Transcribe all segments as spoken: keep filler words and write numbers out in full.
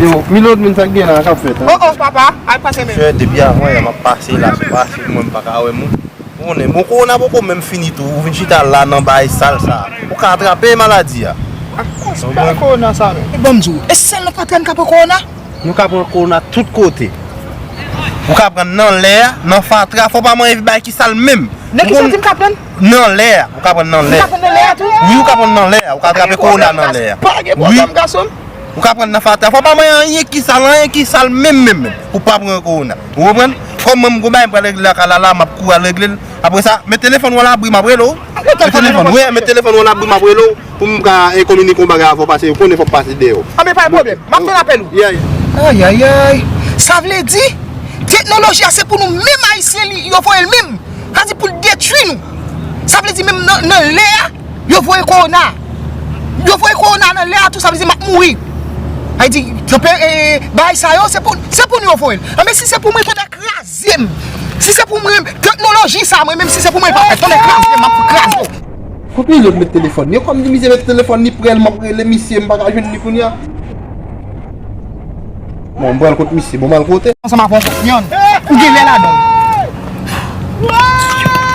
Yo, Milot, men sa k gen la k ap fèt, an? Oh, oh, papa, al pase men. Frè, depi avan yè m ap pase la, se pa fasil mwen m pa ka wè moun. Ou konnen, bon, kowona poko menm fini tou. Ou vin chita la nan bagay sal sa. Ou ka atrape maladi a. Se pa kowona sa, non. Ban m di w, e sèl nan fatra n ka pran kowona? Nou ka pran kowona tout kote. Ou ka pran nan lè a, nan fatra, fò pa manyen bagay ki sal menm. Nan ki sòti m ka pran? Nan lè a, ou ka pran nan M lè ka a. pran nan lè a tou? Wi, ou ka pran nan lè a. Ou ka atrape kowona nan lè a. Pa gen Wi. Pwoblèm, gason. Ou ka pran nan fatra. Fò pa manyen anyen ki sal, anyen ki sal menm, menm, menm. Pou pa pran kowona. Ou konprann? Kòm mwen, m gon bagay m pral regle lakay la, la, m ap kouri al regle l. Apre sa, met telefòn ou alabri, m ap rele w. Met telefòn, wi, met telefòn ou alabri, m ap rele w. Pou m ka e kominike yon bagay avè w, pase ou konnen fò m pase dèyè w. Anben, pa gen pwoblèm. M ap fè lapèl ou. Yeah. Ayayay. Sa vle di, teknoloji a se pou nou menm Ayisyen li, yo voye l menm. Sa di pou l detwi nou. Sa vle di menm nan, nan lè a, yo voye kowona. Yo voye kowona nan lè a tou, sa vle di m ap mouri. Sa vle di, tanpè, e, bagay sa yo, se pou, se pou nou yo voye l. Anben, si se pou mwen, tonnè kraze m. Si se pou mwen, teknoloji sa, mwen menm, si se pou mwen, pa fè, tonnè kraze m, m ap kraze w. Kot Milot met telefòn? Yo kòm di misye met telefòn, li prè l, m ap rele misye, m pa ka jwenn li kounye a. Bon, m pral kot misye, bon, m al kote. Ansanm avè yon konprann. Ou gen lè ladan.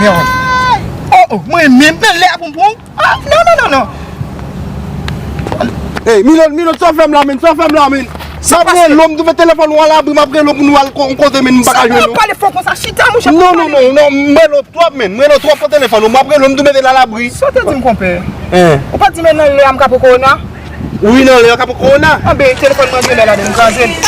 Yo. Oh, oh, mwen menm nan lè a pou m pran w? Ah, non, non, non, non. Hey, Milot, Milot, sa w fè m la, men, sa w fè m la, men. M ap rele w, m twouve telefòn ou alabri, m ap rele w pou nou al ko- koze, men, m pa ka jwenn ou. Pale fò konsa, chita, monchè. Non, non, non, non, m rele w twòp, men. M rele w twòp pou telefòn ou, m ap rele w, m twouve l alabri. Sa w te di m, konpè? Hein. Ou pa t di men nan lè a m ka pran kowona? Wi, nan lè a ka pran kowona. Anben, telefòn mwen gen lè ladan, m kraze l.